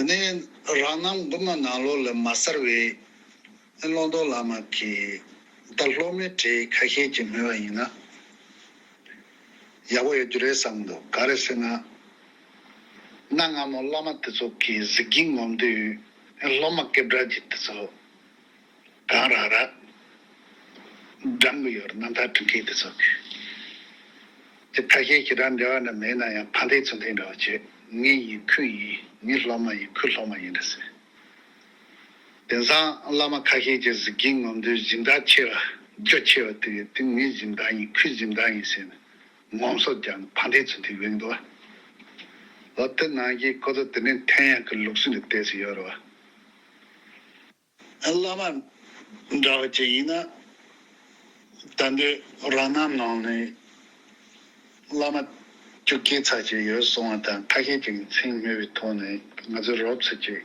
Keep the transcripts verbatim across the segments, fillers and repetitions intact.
དེ་ནས་རང་རྣམ་དགུ་མ་ནང་ལོགས་ལ་མ་གསལ་བའི་ཀློང་རྡོལ་བླ་མ་གི་ད་སློབ་མའི་གྲས་ཁ་ཤས་ཀྱིས་སྨྲས་པ་ཡིན་ན། ཡག་པོ་ཡོད་རྒྱུ་རེད་བསམ་གི་འདུག་ག་རེ་ཟེར་ན། གནའ་སྔ་མོ་བླ་མ་དེ་ཚོ་གི་གཟིགས་རྒྱན་ངོམ་དུས་སློབ་མ་སྐད་གྲགས་ཀྱི་དེ་ཚོ་གང་རག་རག་འགྲེམས་གི་ཡོད་རེད། རྣམ་ཐར་འབྲི་མཁན་དེ་ཚོ་གི། དེ་ཁ་ཤས་ཞེ་དྲག་འབྲེལ་བ་འདྲ་མེད་ན་ཡང་ཕན་བདེ་ཚུལ་མཐུན་འདྲ་བ་བྱེད། ངའི་ཡིན་ཁོའི་ཡིན། ངའི་སློབ་མ་ཡིན། ཁོའི་སློབ་མ་ཡིན་འདྲ་ཟེར། དེང་སང་བླ་མ་ཁ་ཤས་ཀྱིས་གཟིགས་རྒྱན་ངོམ་དུས་གཟེངས་རྟགས་ཆེ་བ་རྒྱ་ཆེ་བ་དེ་དེ་ངའི་གཟེངས་རྟགས་ཡིན། ཁོའི་གཟེངས་རྟགས་ཡིན་ཟེར་ནས་ངོམ་སོ་རྒྱག་ནས་ཕན་བདེ་ཚུལ་མཐུན་ཡོང་གི་འདུག་བ། འོ་དེ་ནང་བཞིན་ཁོ་ཚོ་དེ་ནས་འཐེན་ཡག་གི་ལུགས་སྲོལ་འདི་ཏོག་ཙམ་ཡོད་རེད་བ། བླ་མ་འདྲ་བ་ཅིག་ཡིན་ན། ད་འདོད་རང་རྣམ་ནང་ནས་བླ་མ་བཅུ་སྐྱེས་ཚར་ཅིག་ཡོད་སོང་བ་དང་། ཁ་ཤས་ཅིག་མཚན་སྨོས་པའི་ཐོག་ནས་ང་ཚོའི་རོབ་ཙམ་ཅིག་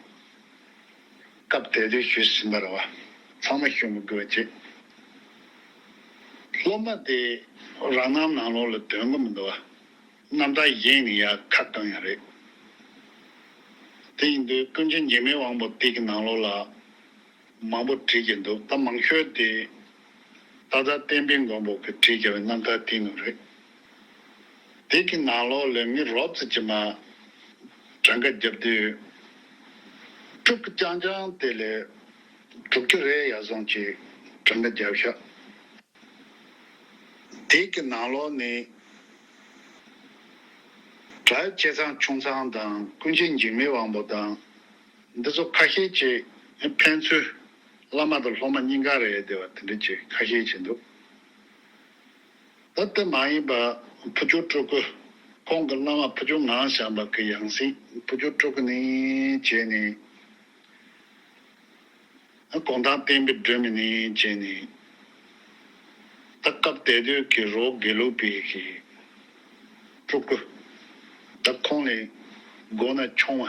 སྐབས་དེ་དུས་ཞུས་ཟིན་པ་རེད་བ། ཚང་མ་ཞུ་མི་དགོས་པ་ཅིག་སློབ་མ་དེ་རང་རྣམ་ནང་ལོགས་ལ་དོན་གི་མི་འདུག་བ། རྣམ་ཐར་གཞན་ནས་ཡར་ཁ་བཏང་ཡག་རེད། དེ་ཡིན་དུས་ཀུན་མཁྱེན་འཇིགས་མེད་དབང་པོ་དེ་གི་ནང་ལོགས་ལ་མང་པོ་བྲིས་ཀྱི་འདུག་ད་མང་ཤོས་དེ་སྟག་འཚེར་བསྟན་པའི་མགོན་པོ་གིས་བྲིས་བཞག་པའི་རྣམ་ཐར་དེ་ནང་རེད། དེ་གི་ནང་ལོགས་ལ་ངས་རོབ་ཙམ་ཅིག་མར་གྲངས་ཀ་བརྒྱབ་དུས། དྲུག་གི་རྐྱང་རྐྱང་དེ་ལས་དྲུག་ཅུ་རེ་ཡར་སོང་ཅིག་གྲངས་ཀ་བརྒྱབ་ཤག་དེ་གི་ནང་ལོགས་ནས་གྲྭ་བའི་བྱས་ཙང་ཆུང་ཙང་དང་ཀུན་མཁྱེན་འཇིགས་མེད་དབང་པོ་དང་། འདི་ཚོ་ཁ་ཤས་ཀྱིས་ཕན་ཚུན་བླ་མ་དང་སློབ་མ་གཉིས་ཀ་རེད་བསྡད་པ་དེ་འདྲ་ཅིག་ཁ་ཤས་ཀྱིས་འདུག་ད་དེ་མ་ཡིན་པ་ཕུར་ལྕོག་སྤྲུལ་སྐུ། ཁོང་གི་བླ་མ་ཕུར་ལྕོག་ངག་དབང་བྱམས་པ་གི་ཡང་སྲིད་ཕུར་ལྕོག་སྤྲུལ་སྐུ་ནས་བྱས་ནས། གུང་ཐང་བསྟན་པའི་སྒྲོན་མེ་ནས་བྱས་ནས། ད་སྐབས་དེ་དུས་ཀྱི་རི་བོ་དགེ་ལུགས་པའི་གི་སྤྲུལ་སྐུ། ད་ཁོང་ལས་མགོ་ན་ཆུང་བ།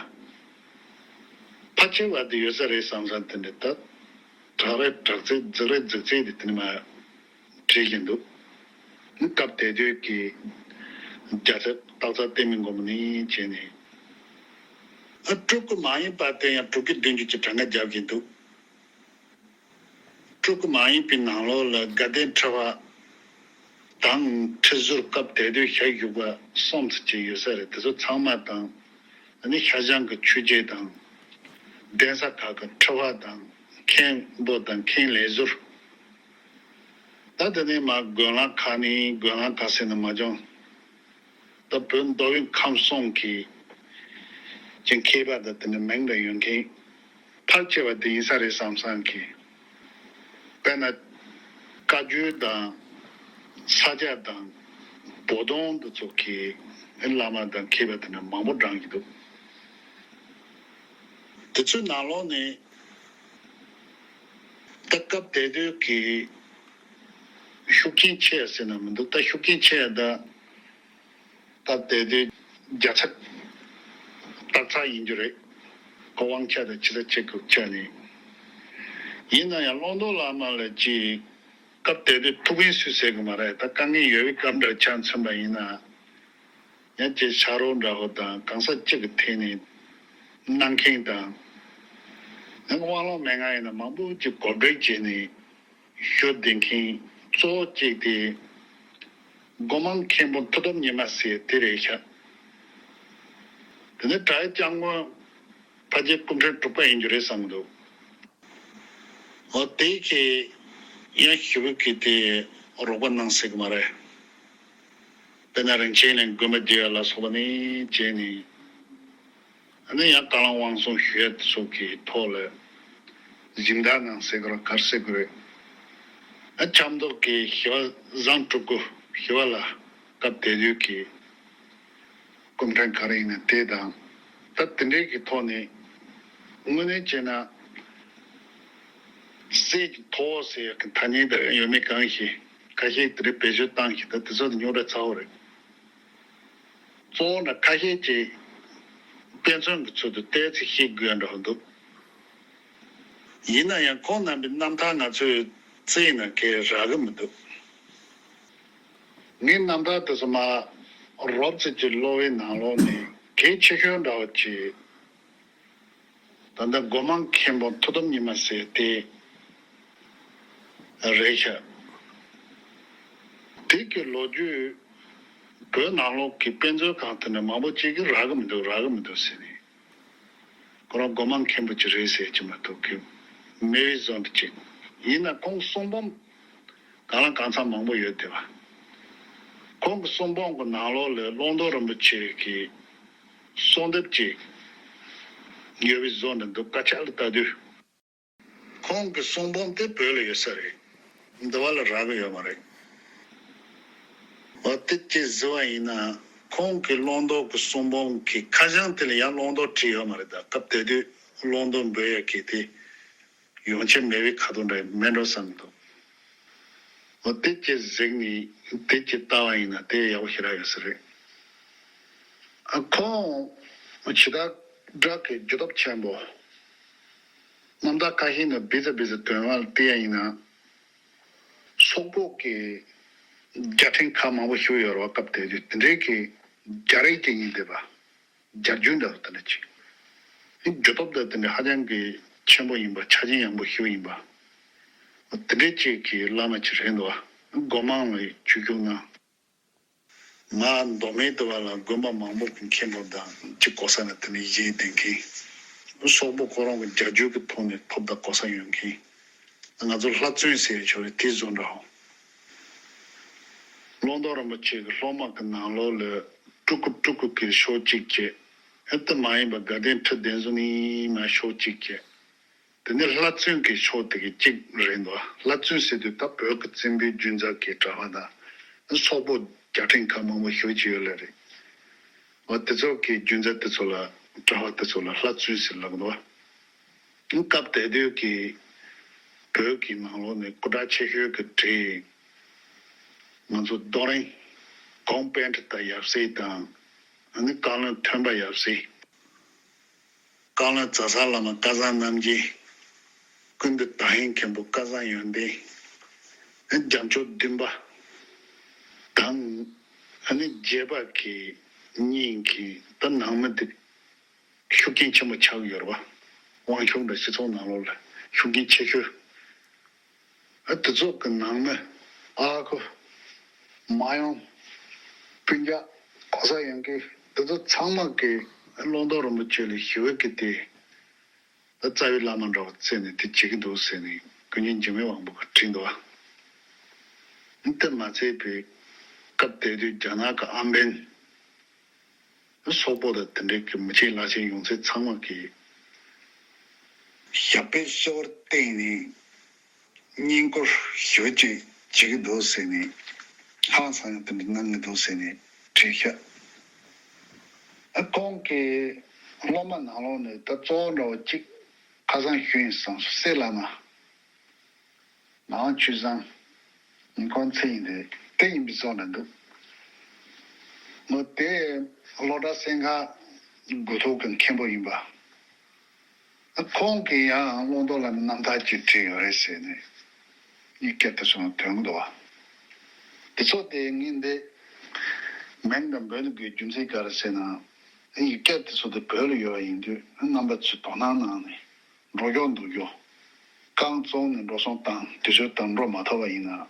ཕལ་ཆེ་བ་དེ་ཡོད་ས་རེད་བསམ་བསམ་དེ་འདྲ། ད་གྲགས་རེད་གྲགས་ཚད། རྫིག་རེད་རྫིག་ཚད་དེ་དེ་ནས་མར་བྲིས་ཀྱི་འདུག་སྐབས་དེ་དུས་ཀྱི་རྒྱལ་སྲས་སྟག་འཚེར་བསྟན་པའི་མགོན་པོ་ནས་བྱས་ནས། ཨ། སྤྲུལ་སྐུ་མ་ཡིན་པ་དེ་ཡང་དྲུག་ཅུ་བདུན་ཅུ་ཅིག་གྲངས་ཀ་བརྒྱབ་ཀྱི་འདུག་སྤྲུལ་སྐུ་མ་ཡིན་པའི་ནང་ལོགས་ལ་དགའ་ལྡན་ཁྲི་པ་དང་ཁྲི་ཟུར། སྐབས་དེ་དུས་ཞལ་བཞུགས་པ་གསུམ་ཙམ་ཅིག་ཡོད་ས་རེད། དེ་ཚོ་ཚང་མ་དང་། ཨ་ནི་ཤར་བྱང་གི་ཆོས་རྗེ་དང་། གདན་ས་ཁག་གི་ཁྲི་པ་དང་། མཁན་པོ་དང་མཁན་ལས་ཟུར། ད་དེ་ནས་མར་དགོན་ལག་ཁག་ནས། དགོན་ལག་ཁག་ཟེར་ན་མ་འཇོན། ད་བོད་མདོ་དབུས་ཁམས་གསུམ་གྱི་ཀྱི་མཁས་པ་དང་དེ་ནས་མིང་འདྲ་ཡོད་མཁན་ཕལ་ཆེ་བ་དེ་ཡིན་ས་རེད་བསམ་བསམ་གི། དཔེར་ན་བཀའ་བརྒྱུད་དང་ས་སྐྱ་དང་བོ་དོང་འདི་ཚོ་གི་བླ་མ་དང་མཁས་པ་དེ་འདྲ་མང་པོ་བགྲངས་ཀྱི་འདུག་དེ་ཚོའི་ནང་ལོགས་ནས་ད་སྐབས་དེ་དུས་ཀྱི་ཤུགས་རྐྱེན་ཆེ་ཟེར་ན་མི་འདུག་ད་ཤུགས་རྐྱེན་ཆེ་ད། སྐབས་དེ་དུས་རྒྱལ་ཚབ་སྟག་འཚེར་ཡིན་རྒྱུ་རེད། ཁོ་དབང་ཆ་དང་ཕྱི་ས་གཅིག་གི་ཆ་ནས། ཡིན་ན་ཡང་ཀློང་རྡོལ་བླ་མ་ལ་ཅིག་སྐབས་དེ་དུས་ཐུགས་ཕན་གསོས་ཟེར་གི་མ་རེད། ད་དཀའ་ངལ་ཡོད་པའི་སྐབས་འདྲ་ཆ་མཚོན་པ་ཡིན་ན། ཡང་ཅིག་ཕྱག་རོགས་འདྲ་བོ་དང་གང་ཟག་གཅིག་གི་ཐད་ནས་གནང་མཁན་དང་། ཡང་དབང་ལུང་མན་ངག་ཡིན་ན་མང་པོ་ཅིག་གོ་སྒྲིག་བྱས་ནས། ཞུ་བདེ་མཁན་གཙོ་བོ་གཅིག་དེ་སྒོ་མང་མཁན་པོ་མཐུ་སྟོབས་ཉི་མ་ཟེར་དེ་རེད་ཤག་དེ་ནས་གྲྭ་བའི་སྐྱབས་མགོན་ཕ་རྒྱལ་སྐུ་ཕྲེང་དྲུག་པ་ཡིན་རྒྱུ་རེད་བསམ་གྱི་འདུག་འོ་དེ་གིས་ཡང་ཞེ་པོ་གི་དེ་རོགས་པ་གནང་སྲིད་གི་མ་རེད། དཔེར་ན་རིན་ཆེན་གླིང་དགོན་པ་རྒྱས་ལ་སོགས་པ་ནས་བྱས་ནས། ཨ་ནི་ཡང་བཀའ་སློབ་དབང་གསུང་ཞུ་ཡ་དེ་ཚོ་གི་ཐོག་ལ་སྦྱིན་བདག་གནང་ཟེར་གི་རེད། ག་རེ་ཟེར་གི་རེད། ཨ། ཆབ་མདོ་གི་ཞི་བ་བཟང་སྤྲུལ་སྐུ། ཞི་བ་ལྷ། སྐབས་དེ་དུས་ཀྱི་སྐུ་ཕྲེང་ག་རེ་ཡིན་ན་དེ་དང་། ད་དེ་འདྲའི་གི་ཐོག་ནས་དངོས་གནས་བྱས་ན་སྲས་ཀྱི་ཐོ་ཟེར་ཡག་གི་ཐ་སྙད་དེ་ཡོད་མེད་གང་ཤེས། ཁ་ཤས་དེ་འདྲའི་བེད་སྤྱོད་བཏང་ཤག་ད་དེ་ཚོ་དེ་རྙོག་དྲ་ཚ་བོ་རེད། གཙོ་བོ་ན་ཁ་ཤས་ཀྱིས་དཔེ་མཚོན་གྱི་ཚུལ་དུ་ཏོག་ཙམ་བཤད་དགོས་འདྲ་བོ་འདུག་ཡིན་ན་ཡང་ཁོང་རྣམ་པའི་རྣམ་ཐར་ང་ཚོས་བརྩིས་ན་གལ་རག་གི་མི་འདུག་ངའི་རྣམ་ཐར་དེ་ཚོ་མར་རོབ་ཙམ་གྱི་ཀློག་པའི་ནང་ལོགས་ནས་གལ་ཆེ་ཤོས་འདྲ་བོ་ཅིག་ད་ལྟ་སྒོ་མང་མཁན་པོ་ཐུགས་དམ་ཉི་མ་ཟེར་དེ་རེད་ཤག་དེ་གི་ལོ་རྒྱུས་བོད་ནང་ལོགས་ཀྱི་དཔེ་མཛོད་ཁང་དེ་ནས་མང་པོ་ཅིག་གིས་རག་གི་མི་འདུག་རག་གི་མི་འདུག་ཟེར་ནས། ཁོ་རང་སྒོ་མང་མཁན་པོ་ཅིག་རེད་ཟེར་གྱི་མ་གཏོགས་ཀྱི་མེད་པའི་བཟོ་འདྲ་ཅིག་ཡིན་ན་ཁོང་གསུང་འབུམ་གང་ལ་གང་འཚམ་མང་པོ་ཡོད་དེ་བ། ཁོང་གི་གསུང་འབུམ་གྱི་ནང་ལོགས་ལ་ཀློང་རྡོལ་རིན་པོ་ཆེ་གི་གསོལ་འདེབས་ཅིག་ཡོད་པའི་བཟོ་འདྲ་འདུག་དཀར་ཆག་ལ་ལྟ་དུས། ཁོང་གི་གསུང་འབུམ་དེ་བོད་ལ་ཡོད་ས་རེད། འདི་བ་ལ་རག་གི་ཡོད་མ་རེད། འོ་དེ་ཅི་ཟེར་བ་ཡིན་ན་ཁོང་གི་ཀློང་རྡོལ་གྱི་གསུང་འབུམ་གྱི་ཁ་བྱང་དེ་ལ་ཡང་ཀློང་རྡོལ་བྲིས་ཡོད་མ་རེད། ད་སྐབས་དེ་དུས་ཀློང་རྡོལ་འབོད་ཡ་གི་དེ་ཡོང་ཆེད་མེད་པའི་ཁ་དོག་འདྲ་མེད་འགྲོ་བསམ་འདུག་འོ་དེ་ཅི་གཟིགས་ནས་དེ་ཅི་ལྟ་བ་ཡིན་ན་དེ་ཡག་པོ་ཞེ་དྲག་ཡོད་ས་རེད། ཨ་ཁོང་ཇི་ལྟར་བསྒྲགས་ཀྱི་རྒྱུ་སྟོབས་ཆེན་པོ། རྣམ་ཐར་ཁ་ཤས་ནས་བི་ཛ་བི་ཛ་དོན་ལ་བལྟས་ཡ་ཡིན་ན། སོག་པོ་གི་རྒྱལ་ཕྲན་ཁག་མང་པོ་ཞིག་ཡོད་རེད་བ། སྐབས་དེ་དུས་དེ་འདྲའི་གི་རྒྱལ་རིགས་ཅིག་ཡིན་བསྡད་པ། རྒྱལ་རྒྱུད་འདྲ་བ་དེ་འདྲ་ཅིག་རྒྱུ་སྟོབས་དང་དེ་འདྲ་ཧ་ཅང་གི་ཆེན་པོ་ཡིན་པ། ཆ་རྐྱེན་ཡང་པོ་ཞིག་ཡིན་པ། དེ་འདྲའི་ཅིག་གི་བླ་མ་ཅིག་རེད་འདུག་བ། སྒོ་མང་ལ་ཆོས་རྒྱུགས་གནང་། ང་མདོ་སྨད་དུ་བ་ལ་དགོན་པ་མང་པོ་གི་མཁན་པོ་དང་གཅིག་གོ་ས་ན་དེ་ནས་གཞིས་ལྡན་མཁན། སོག་པོ་ཁོ་རང་གི་རྒྱལ་རྒྱུད་ཀྱི་ཐོག་ནས་ཕོབ་དང་གོ་ས་ཡོད་མཁན། ང་ཚོ་ལྷ་བཙུན་ཟེར་ཆོག་རེད་དེ་བཟོ་འདྲ་འོང་། ཀློང་རྡོལ་རིན་པོ་ཆེ་གི་སློབ་མ་གི་ནང་ལོགས་ལ་སྤྲུལ་སྐུ་སྤྲུལ་སྐུ་གི་ཕྱོགས་གཅིག་བྱས། ཨེ་ད་མ་ཡིན་པ་དགའ་ལྡན་ཁྲི་བདེན་བཟུང་ནི་མ་ཕྱོགས་གཅིག་བྱས། དེ་ནས་ལྷ་བཙུན་གྱི་ཕྱོགས་དེ་གི་གཅིག་རེད་འདུག་ལྷ་བཙུན་ཟེར་དུས་ད་བོད་ཀྱི་བཙན་པོའི་རྒྱུན་ཚབ་ཀྱི་གྲྭ་པ་དང་སོག་པོ་རྒྱལ་ཕྲན་ཁག་མང་པོ་ཞེ་ཅིག་ཡོད་ལེ་རེད། འོ་དེ་ཚོ་གི་རྒྱུན་ཚབ་དེ་ཚོ་ལ་གྲྭ་པ་དེ་ཚོ་ལ་ལྷ་བཙུན་ཟེར་ལབ་འདུག་སྐབས་དེ་དུས་ཀྱི་བོད་ཀྱི་ནང་ལོགས་ནས་སྐུ་དྲག་ཆེ་ཤོས་ཀྱི་གྲས་ང་ཚོ་རྡོ་རིང་གོང་པན་ཁྲི་ད་ཡབ་སྲས་དང་ཨ་ནི་བཀའ་བློན་ཐོན་པ་ཡབ་སྲས། བཀའ་བློན་ཛ་སག་བླ་མ་སྐལ་བཟང་རྣམ་རྒྱལ། ཀུན་འདུས་དག་ཧིང་མཁན་པོ་སྐལ་བཟང་ཡོན་ཏན། རྒྱལ་མཆོག་བདུན་པ་དང་། ཨ་ནི་རྒྱས་པ་གི་གཉིས་ཀྱི་ད་ནང་མི་འདི་ཤུགས་རྐྱེན་ཆེན་པོ་ཆགས་ཡོད་རེད་བ། དབང་ཤུགས་འདྲ་སྤྱི་ཚོགས་ནང་ལོགས་ལ་ཤུགས་རྐྱེན་ཆེ་ཤོས། ཨ་དེ་ཚོ་གི་ནང་མི་ཨ་ཁུ། མ་ཡོང་། སྤུན་ཀྱག་གོ་ས་ཡོང་གི་དེ་ཚོ་ཚང་མ་གི་ཀློང་རྡོལ་རིན་པོ་ཆེ་ལ་ཞུ་བ་གི་དེ། ད་རྩ་བའི་བླ་མ་འདྲ་བོ་བརྩིས་ནས་དེ་བྱེད་ཀྱི་འདུག་ཟེར་ནས་ཀུན་མཁྱེན་འཇིགས་མེད་དབང་པོ་གིས་བྲིས་འདུག་ཨ། དེ་མ་ཚད་པའི་སྐབས་དེ་དུས་རྒྱ་ནག་གི་ཨམ་བན། སོག་པོ་དང་དེ་འདྲའི་གི་མི་ཆེན་བླ་ཆེན་ཡོང་ཚད་ཚང་མ་གིས་ཞབས་པད་སྤྱི་བོར་བསྟན་ནས་བསྙེན་བཀུར་ཞུ་ཅིག་བྱེད་ཀྱི་འདུག་ཟེར་ནས་ཧང་སང་ཡང་དེ་འདྲ་གནང་གི་འདུག་ཟེར་ནས་བྲིས་ཤག་ཨ་ཁོང་གི་སློབ་མ་ནང་ལོགས་ནས་ད་གཙོ་བོ་འདྲ་བོ་གཅིག་ཁ་སང་ཞུས་ཡིན་བསམ་སོང་། གསེར་བླ་མ། ངག་དབང་ཆོས་བཟང་། ཁོང་ཚེ་ཡིན་ཏེ་དེ་ཡིན་པའི་བཟོ་འདྲ་འདུག་མོ་དེ་སློབ་གྲྭ་སེང་ཁ་དགུ་ཐོག་གི་མཁན་པོ་ཡིན་པ། ཁོང་གིས་ཡང་ཀློང་རྡོལ་ལ་རྣམ་ཐར་ཅིག་བྲིས་ཡོད་རེད་ཟེར་ནས་ཡིག་སྐད་དེ་ཚོ་ཐོན་གི་འདུག་བ། དེ་ཚོ་དེ་ངས་འདི་མིང་དང་འབོད་དགོས་རྒྱུ་མཚན་ག་རེ་ཟེར་ན། ཡིག་སྐད་དེ་ཚོ་དེ་བོད་ལ་ཡོད་པ་ཡིན་དུས་རྣམ་པ་ཚོས་དོ་སྣང་གནང་ནས། འགྲོ་སྐྱོད་འདུག་རྒྱུ། རྐང་བཙུགས་ནས་འགྲོ་སོང་བཏང་དུས་ཚོད་དང་འགྲོ་མ་ཐུབ་པ་ཡིན་ན།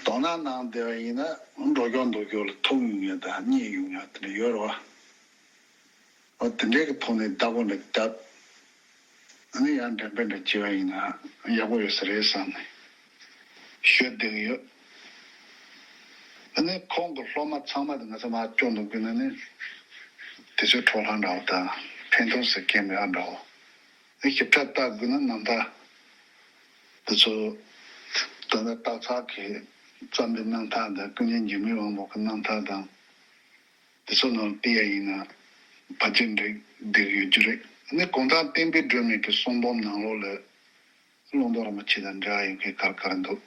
དོ་སྣང་གནང་བསྡད་པ་ཡིན་ན་འགྲོ་སྐྱོད་འདུག་རྒྱུ་ལ་ཐུག་ཡོང་ཡ་དང་རྙེད་ཡོང་ཡ་དེ་འདྲ་ཡོད་རེད་བ། འོ་དེ་འདྲའི་གི་ཐོག་ནས་བདག་པོ་འདྲ་བརྒྱབ། ཨ་ནི་ཡང་འགྲེམས་སྤེལ་འདྲ་བྱས་པ་ཡིན་ན་ཡག་པོ་ཡོད་ས་རེད་བསམ་ནས་ཞུ་བསྡད་ཀྱི་ཡོད། ཨ་ནི་ཁོང་གི་སློབ་མ་ཚང་མ་དེ་ང་ཚོ་མར་སྐྱོང་འདུག་དགོས་ན་ནི་དེ་ཚོའི་འཕྲོ་ལྷག་འདྲ་བོ་དང་ཕན་ཐོགས་ཟེར་མཁན་མེད་པ་འདྲ་བོ། ཨ་ཞིབ་ཕྲ་བལྟ་དགོས་ན་རྣམ་ཐར་དེ་ཚོ་ད་ལྟ་སྟག་ཚང་གིས་བརྩམས་པའི་རྣམ་ཐར་དང་ཀུན་མཁྱེན་འཇིགས་མེད་དབང་པོ་གི་རྣམ་ཐར་དང་། དེ་ཚོ་ནང་བལྟས་ཡ་ཡིན་ན་ཕལ་ཆེར་འགྲིག་འགྲིག་ཡོད་རྒྱུ་རེད། ནི་གུང་ཐང་བསྟན་པའི་སྒྲོན་མེ་གི་གསུང་འབུམ་ནང་ལོགས་ལ་ཀློང་རྡོལ་རིན་པོ་ཆེ་དང་འབྲེལ་བ་ཡོད་མཁན་ག་རེ་ག་རེ་འདུག་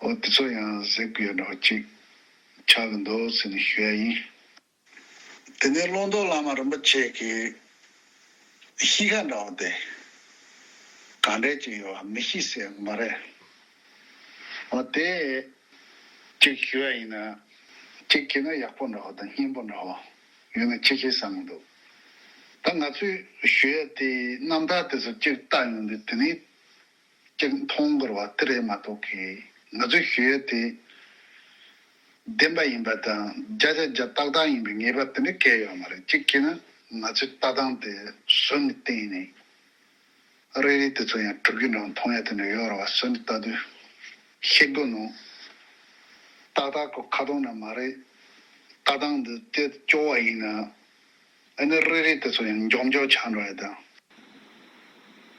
འོ་དེ་ཚོ་ཡང་གཟིགས་དགོས་འདྲ་བ་ཅིག་ཆགས་ཀྱི་འདུག་ཟེར་ནས་ཞུ་ཡ་ཡིན། དེ་ནས་ཀློང་རྡོལ་བླ་མ་རིན་པོ་ཆེ་གི་གཤིས་ཀ་འདྲ་བ་དེ་ག་འདྲས་ཅིག་ཡོད་པ་མི་ཤེས་ཟེར་མ་རེད། འོ་དེ་གཅིག་ཞུ་ཡ་ཡིན་ན། གཅིག་བྱས་ན་ཡག་པོ་འདྲ་བ་དང་སྙན་པོ་འདྲ་བ་ཡོད་ན་ཆེ་ཆེ་བསམ་གྱི་འདུག་ད་ང་ཚོས་ཞུ་ཡ་དེ་རྣམ་ཐར་དེ་ཚོ་གཅིག་ལྟ་ཡོང་དུས་དེ་ནས་གཅིག་མཐོང་དགོས་པ་དེ་རེད་མ་གཏོགས་གི། ང་ཚོས་ཞུ་ཡ་དེ་བདེན་པ་ཡིན་པ་དང་བརྒྱ་ཆ་བརྒྱ་ཏག་ཏག་ཡིན་པའི་ངེས་པ་དེ་འདྲ་གང་ཡང་ཡོད་མ་རེད། གཅིག་བྱས་ན་ང་ཚོའི་ལྟ་སྟངས་དེ་བཟོ་ནས་བསྟན་ནས། རེ་རེ་དེ་ཚོ་ཡང་གྲུབ་རྒྱུ་འདྲ་མཐོང་ཡ་དེ་འདྲ་ཡོད་རེད་བ། བཟོ་ནས་ལྟ་དུས་ཤེས་དགོས་ནོ། ཏག་ཏག་གི་ཁ་ཐོག་ན་མ་རེད། ལྟ་སྟངས་འདི་དེ་སྐྱོ་བ་ཡིན་ན། ཨ་ནི་རེ་རེ་དེ་ཚོ་ཡང་མགྱོགས་མགྱོགས་ཆགས་འགྲོ་ཡ་དང་།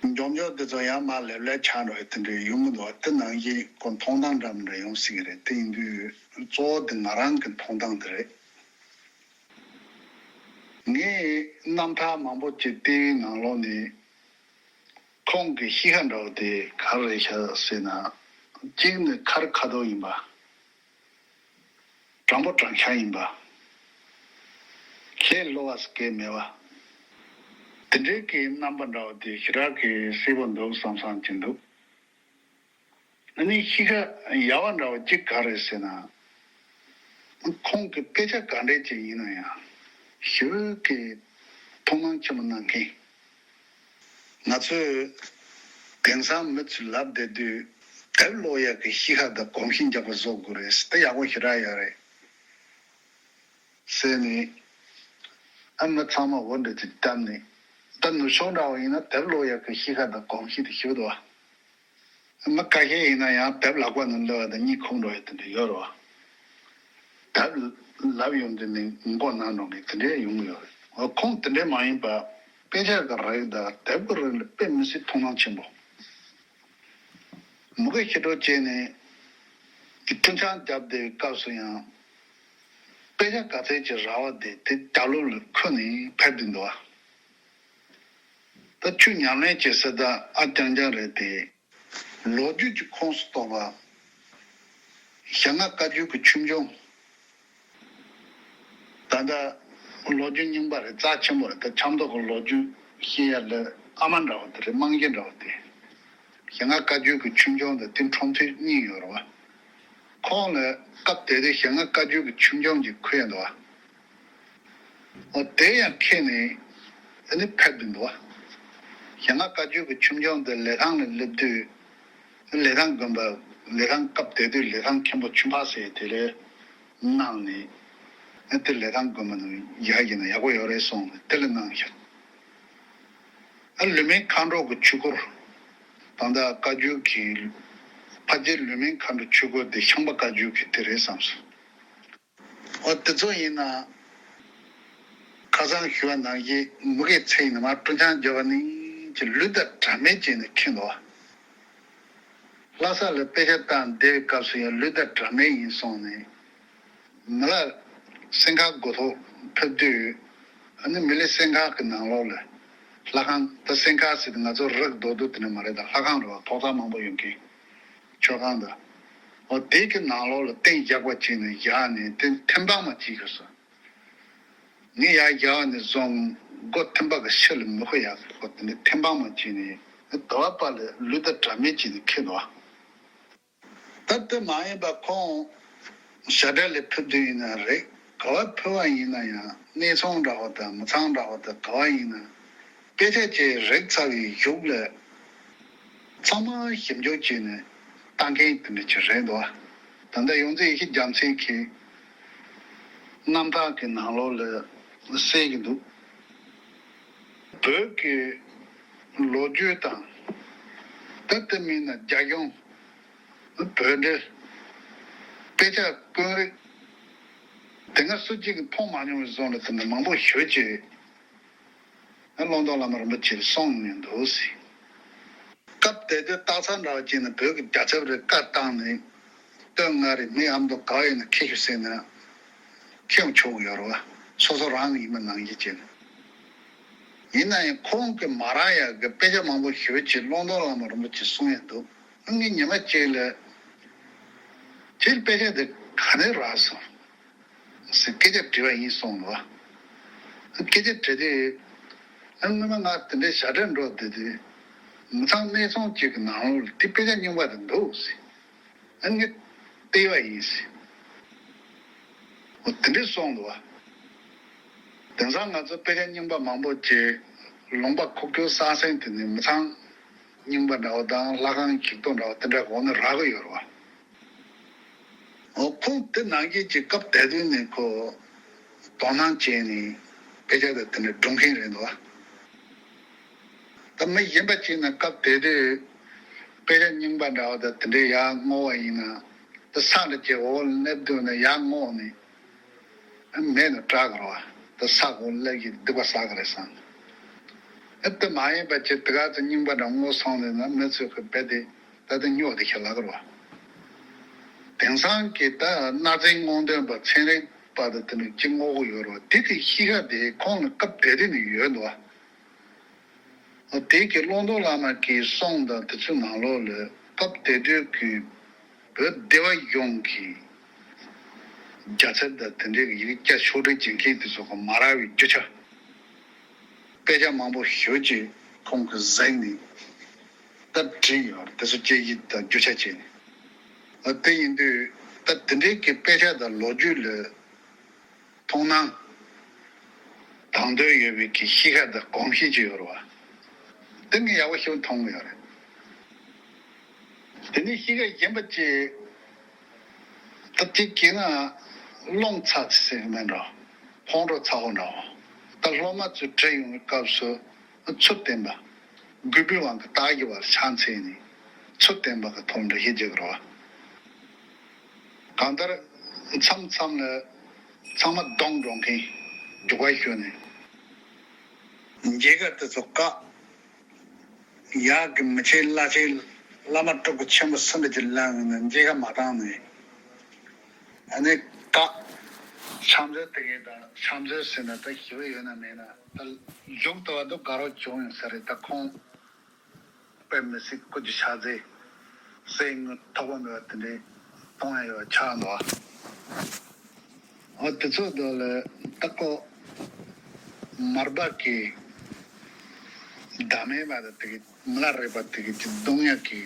མགྱོགས་མགྱོགས་དེ་ཚོ་ཡང་མར་ལེབ་ལེབ་ཆགས་འགྲོ་ཡ་དེ་འདྲ་ཡོང་གི་འདུག་དེ་ནང་བཞིན་ཁོ་མཐོང་སྟངས་འདྲ་མི་འདྲ་ཡོང་སྲིད་ཀྱི་རེད། དེ་ཡིན་དུས་གཙོ་བོ་དེ་ང་རང་གི་མཐོང་སྟངས་དེ་རེད། ངས་རྣམ་ཐར་མང་པོ་ཅིག་བལྟས་པའི་ནང་ལོགས་ནས། ཁོང་གི་གཤིས་ཀ་འདྲ་བོ་དེ་ག་རེ་རེད་ཤག་ཟེར་ན། གཅིག་ནི་ཁ་རི་ཁ་ཐོར་ཡིན་པ། དྲང་པོ་དྲང་ཤག་ཡིན་པ། ཁས་ལོག་པ་ཟེར་མཁན་མེད་པ། དེ་འདྲའི་གི་རྣམ་པ་འདྲ་བོ་དེ་ཞེ་དྲག་གི་གསལ་པོ་འདུག་བསམ་བསམ་གྱི་འདུག་ཨ་ནི་གཤིས་ཀ་ཡག་པ་འདྲ་བོ་གཅིག་ག་རེ་ཟེར་ན། ཁོང་གི་དཔེ་ཆ་ག་འདྲས་ཅིག་ཡིན་ན་ཡང་ཞེ་པོ་གི་ཐུགས་སྣང་ཆེན་པོ་གནང་མཁན། ང་ཚོས་དེང་སང་མི་ཚོས་ལབ་བསྡད་དུས་དེབ་ཀློག་ཡག་གི་གཤིས་ཀ་དང་གོམས་གཤིས་འཇགས་པ་བཟོ་དགོས་རེད། དེ་ཡག་པོ་ཞེ་དྲག་ཡོད་རེད་ཟེར་ནས། ཨ་མི་ཚང་མ་འོ་འདྲ་ཅིག་བཏབ་ནས། ད་ནུབ་ཕྱོགས་འདྲ་བོ་ཡིན་ན་དེབ་ཀློག་ཡག་གི་གཤིས་ཀ་དང་གོམས་གཤིས་དེ་ཞེ་པོ་འདུག་བ། མི་ཁ་ཤས་ཡིན་ན་ཡང་དེབ་ལག་པ་ནང་སླེབས་པ་དང་གཉིད་ཁུག་འགྲོ་ཡ་དེ་འདྲ་ཡོད་རེད་བ། དེབ་ལབ་ཡོང་དུས་ནས་མགོ་ན་འགྲོ་མཁན་དེ་འདྲ་ཡོང་གི་ཡོད་རེད། འོ་ཁོང་དེ་འདྲ་མ་ཡིན་པ། དཔེ་ཆ་གི་རིགས་དང་དེབ་ཀྱི་རིགས་ལ་དཔེ་མི་སྲིད་ཐུགས་སྣང་ཆེན་པོ། མུ་གེ་ཞེ་དྲག་བྱས་ནས་ཀྱི་སྤྲིན་ཆང་བརྒྱབ་བསྡད་པའི་སྐབས་སུ་ཡང་། དཔེ་ཆ་ག་ཚད་ཅིག་རག་པ་དེ་དེ་རྒྱབ་ལོགས་ལ་ཁུར་ནས་ཕེབས་བསྡད་འདུག་བ། ད་ཆུ་ཉམས་ལེན་བྱེད་ས་ད་ཨ་རྐྱང་རྐྱང་རེད་དེ། ལོ་རྒྱུས་ཀྱི་ཁོངས་སུ་གཏོགས་པ། ཞྭ་ལྔ་བཀའ་བརྒྱུད་ཀྱི་ཆོས་འབྱུང་། ད་ལྟ་ལོ་རྒྱུས་རྙིང་པ་རེད། རྩ་ཆེན་པོ་རེད། ད་ཆབ་མདོ་གི་ལོ་རྒྱུས་ཤེས་ཡ་ལ་ཨ་མ་འདྲ་བོ་དེ་རེད། རྨང་གཞི་འདྲ་བོ་དེ། ཞྭ་ལྔ་བཀའ་བརྒྱུད་ཀྱི་ཆོས་འབྱུང་དང་དེ་འཁྲུངས་ཚུལ་གཉིས་ཡོད་རེད་བ། ཁོང་ལ་སྐབས་དེ་དུས་ཞྭ་ལྔ་བཀའ་བརྒྱུད་ཀྱི་ཆོས་འབྱུང་གི་ཁུར་ཡ་འདུག་བ། འོ་དེ་ཡང་ཁྱེར་ནས་ཨ་ནི་ཕེབས་བསྡད་འདུག་བ། ཞྭ་ལྔ་བཀའ་བརྒྱུད་ཀྱི་ཆོས་འབྱུང་དེ་ལི་ཐང་ལ་སླེབས་དུས། ལི་ཐང་དགོན་པ། ལི་ཐང་སྐབས་དེ་དུས་ལི་ཐང་མཁན་པོ་ཆོས་འཕགས་ཟེར་དེ་ལས་གནང་ནས། ཨ་དེ་ལི་ཐང་དགོན་པ་ནང་ཡར་ཡིན་ན་ཡག་པོ་ཡོད་རེད་གསུངས་ནས་དེ་ལ་གནང་ཤག་ཨ་ལུས་སྨན་མཁའ་འགྲོ་གི་ཆོས་སྐོར། ད་ལྟ་བཀའ་བརྒྱུད་ཀྱི་ཕ་རྗེ་ལུས་སྨན་མཁའ་འགྲོ་ཆོས་སྐོར་དེ་ཤངས་པ་བཀའ་བརྒྱུད་ཀྱི་དེ་རེད་བསམ་སོང་། འོ་དེ་ཚོ་ཡིན་ན། ཁ་སང་ཞུ་བ་ནང་བཞིན་མུ་གེའི་ཚེ་ཡིན་ན་མར་སྤྲིན་ཆང་བརྒྱབ་པ་ནི་ཅི་ལུས་དང་འདྲ་མེད་བྱས་ནས་ཁེངས་འདུག་ལྷ་ས་ལ་དཔེ་ཆ་བལྟ་བསྡད་པའི་སྐབས་སུ་ཡང་ལུས་དང་འདྲ་མེད་ཡིན་སོང་ནས། མི་ལ་སེང་ཁ་སྒོ་ཐོག་ཕེབས་དུས། ཨ་ནི་མི་ལ་སེང་ཁ་གི་ནང་ལོགས་ལ་ལྷ་ཁང་། ད་སེང་ཁ་ཟེར་དུས་ང་ཚོ་རི་རྡོ་རྡོ་དེ་འདྲ་མ་རེད། ད་ལྷ་ཁང་རེད་བ། ཐོག་རྩེག་མང་པོ་ཡོད་མཁན། མཆོད་ཁང་དང་། འོ་དེ་གི་ནང་ལོགས་ལ་སྟེང་བཞག་པ་བྱས་ནས་བཞག་ནས་དེ་ཐེམ་སྤང་མ་བྱེད་ཤོག་ཟེར། ངས་ཡར་བཞག་ནས་བཟུང་སྒོ་ཐེམ་པ་གི་ཕྱི་ལ་མི་ཤོར་ཡག་གི་སྐོར་དེ་འདྲ་ཐེམ་སྤང་མ་བྱས་ནས་དེ་བ་པ་ལ་ལུས་དང་འདྲ་མེད་བྱས་ནས་ཁེངས་འདུག་ད་དེ་མ་ཡིན་པ་ཁོང་ཞྭ་སྒྲ་ལ་ཕེབས་དུས་ཡིན་ན་རེད། ག་བ་ཕེབས་པ་ཡིན་ན་ཡང་གནས་ཚང་འདྲ་བོ་དང་མི་ཚང་འདྲ་བོ་དང་ག་བ་ཡིན་ན། དཔེ་ཆ་ཅིག་རེག་ཚར་བའི་གཞུག་ལ། ཚང་མ་ཞིབ་འཇུག་བྱས་ནས་ལྟ་མཁན་དེ་འདྲ་ཅིག་རེད་འདུག་ད་ལྟ་ཡོངས་འཛིན་ཡེ་ཤེས་རྒྱལ་མཚན་གྱི་རྣམ་ཐར་གྱི་ནང་ལོགས་ལ་གསལ་གྱི་འདུག་བོད་ཀྱི་ལོ་རྒྱུས་དང་། ད་དེ་མིན་ན་རྒྱ་གཞུང་། བོད་འགྲེལ། དཔེ་ཆ་དཔོན་རིགས། དེ་སྔ་སུ་གཅིག་གིས་མཐོང་མ་མྱོང་བའི་བཟོ་འདྲ་དེ་འདྲ་མང་པོ་ཞེ་ཅིག་ཀློང་རྡོལ་བླ་མ་རིན་པོ་ཆེས་གསུངས་ནས་འདུག་ཟེར། སྐབས་དེ་དུས་སྟག་ཚང་འདྲ་བ་ཅིག་ནས་བོད་ཀྱི་རྒྱལ་ཚབ་རེ་བཀའ་བཏང་ནས། སྟོད་མངའ་རིས་སྨད་ཨ་མདོ་ག་བ་ཡིན་ན་ཁྱེར་ཤོག་ཟེར་ན། ཁྱེར་ཡོང་ཆོག་གི་ཡོད་རེད་བ། སོ་སོ་རང་གི་ཡིན་པ་ནང་བཞིན་བྱས་ནས། ཡིན་ན་ཡང་ཁོང་གིས་མ་རག་ཡག་གི་དཔེ་ཆ་མང་པོ་ཞེ་ཅིག་ཀློང་རྡོལ་བླ་མ་རིན་པོ་ཆེས་གསུང་ཡ་འདུག་ངས་ཉི་མ་གཅིག་ལ། ཁྱེད་དཔེ་ཆ་དེ་ག་ནས་རག་སོང་། ཟེར་སྐད་ཆ་དྲིས་པ་ཡིན་གསུངས་འདུག་སྐད་ཆ་དྲིས་དུས། ཨ་སྔོན་མ་ང་དེ་འདྲའི་ཞྭ་སྒྲ་འགྲོ་བསྡད་དུས། མི་ཚང་གནས་ཚང་གཅིག་གི་ནང་ལོགས་ལ་དེ་དཔེ་ཆ་རྙིང་པ་དེ་འདུག་ཟེར། ཨ་ངས་བལྟས་པ་ཡིན་ཟེར། འོ་དེ་འདྲས་གསུངས་འདུག་བ། ད་ དེང་སང་ང་ཚོ་དཔེ་ཆ་རྙིང་པ་མང་པོ་ཅིག་ལུང་པ་ཁུག་ཀྱོག་གསར་ཟིན་དེ་ནི་མི་ཚང་རྙིང་པ་འདྲ་བོ་དང་ལྷ་ཁང་གི་གཏོ་འདྲ་བོ་དེ་འདྲ་གོ་ནས་རག་གི་ཡོད་རེད་བ། འོ་ཁོང་དེ་ནང་བཞིན་གྱི་སྐབས་དེ་དུས་ནས་ཁོ་དོ་སྣང་བྱས་ནས་དཔེ་ཆ་དེ་དེ་འདྲ་སྒྲུང་མཁན་རེད་འདུག་བ། ད་མི་གཞན་པ་གཅིག་ན་སྐབས་དེ་དུས་དཔེ་ཆ་རྙིང་པ་འདྲ་བ་དང་དེ་འདྲའི་ཡར་བསྔོགས་པ་ཡིན་ན་ད་ས་འདྲ་ཅིག་འོག་ལ་སླེབས་དུས་ན་ཡར་བསྔོགས་ནས་མེད་ན་སྐྲག་གི་རེད་བ། ད་ས་འོག་སླེབས་ཀྱི་སྡིག་པ་བསགས་གི་རེད་བསམ། ཨ་དེ་མ་ཡིན་པ་ཅིག་དེ་ག་ཚོད་རྙིང་པ་འདྲ་བསྔོགས་སོང་ནས་ན་མི་ཚོས་ཁོ་རྦད་དེ་ད་དེ་སྨྱོ་དེ་ཁྱེར་ལབ་གི་རེད་བ། དེང་སང་གི་ད་གནའ་རྫས་སྔོག་འདོན་པ་ཚན་རིག་པ་དང་དེ་འདྲ་ཅིག་བསྔོག་གི་ཡོད་རེད་བ། དེ་གི་གཤིས་ཀ་དེ་ཁོང་ལ་སྐབས་དེ་དུས་ནས་ཡོད་འདུག་བ། དེ་གི་ཀློང་རྡོལ་བླ་མ་གི་གསུང་དང་དེ་ཚོའི་ནང་ལོགས་ལ་སྐབས་དེ་དུས་ཀྱི་བོད་སྡེ་བ་གཞུང་གི་རྒྱལ་ཚབ་དང་དེ་འདྲའི་ཡིག་བརྒྱ་ཕྱོགས་སྒྲིག་བྱེད་མཁན་དེ་ཚོ་གི་མ་རག་པའི་རྒྱུ་ཆ། དཔེ་ཆ་མང་པོ་ཞེ་ཅིག་ཁོང་གིས་གཟིགས་ནས་ད་བྲིས་ཡོད་རེད། དེ་ཚོ་དཔྱད་ཡིག་དང་རྒྱུ་ཆ་བྱས་ནས། དེ་ཡིན་དུས་ད་དེ་འདྲའི་གི་དཔེ་ཆ་དང་ལོ་རྒྱུས་ལ་མཐོང་སྣང་དང་དོད་ཡོད་པའི་གི་གཤིས་ཀ་དང་གོམས་གཤིས་ཅིག་ཡོད་རེད་བ། དེ་ངས་ཡག་པོ་ཞིག་མཐོང་གི་ཡོད་རེད། དེ་ནས་གཤིས་ཀ་གཞན་པ་ཅིག་ད་ཅིག་གིས་ན་རླུང་ཚ་ཚ་ཟེར་གི་མེད་འགྲོ། ཁོང་ཁྲོ་ཚ་བོ་འདྲ་བོ། ད་སློབ་མ་ཚོས་བྲིས་ཡོང་བའི་སྐབས་སུ་ཚུར་བསྟན་པ། གུས་པའི་དབང་གིས་བདག་གི་བར་ཕྱག་འཚལ་ནས་ཚུར་བསྟན་པ་གི་ཐོག་འགྲེལ་བཤད་རྒྱག་གི་རེད་བ། གང་ལྟར་མཚམས་མཚམས་ལ་ཚང་མ་གདོང་འགྲོ་མཁན་རྒྱུག་པ་ཞུ་ནས་མཇལ་ཁ་དེ་ཚོ་བཀག་ཡག་གི་མི་ཆེ་བླ་ཆེ་བླ་མ་སྤྲུལ་སྐུ་ཆེན་པོ་སུ་འདྲ་ཅིག་ལངས་ནས་མཇལ་ཁ་མ་བཏང་ནས་ཨ་ནི་བཀག་ཕྱག་འཚལ་དེ་གས་དང་ཕྱག་འཚལ་ཟེར་ན་ད་ཞི་བ་ཡོད་ན་མེད་ན་ད་མཇུག་ཏུ་བ་དུ་དགའ་རོགས་བྱུང་ཡོད་ས་རེད། ད་ཁོང་དཔེ་མི་སྲིད་སྐུ་གྱི་ཕྱག་རྫས་གསེར་དངུལ་ཐོགས་པ་མེད་པ་དེ་འདྲའི་གཏོང་ཡ་ཡོད་ཆགས་འདུག་ཨ། འོ་དེ་ཚོ་དོ་ལ་ད་ཀོ་མར་པ་གི་ཟླ་མེད་མ་དང་དེ་གི་མི་ལ་རས་པ་དེ་གི་ཅི་གདོང་ཡག་གི་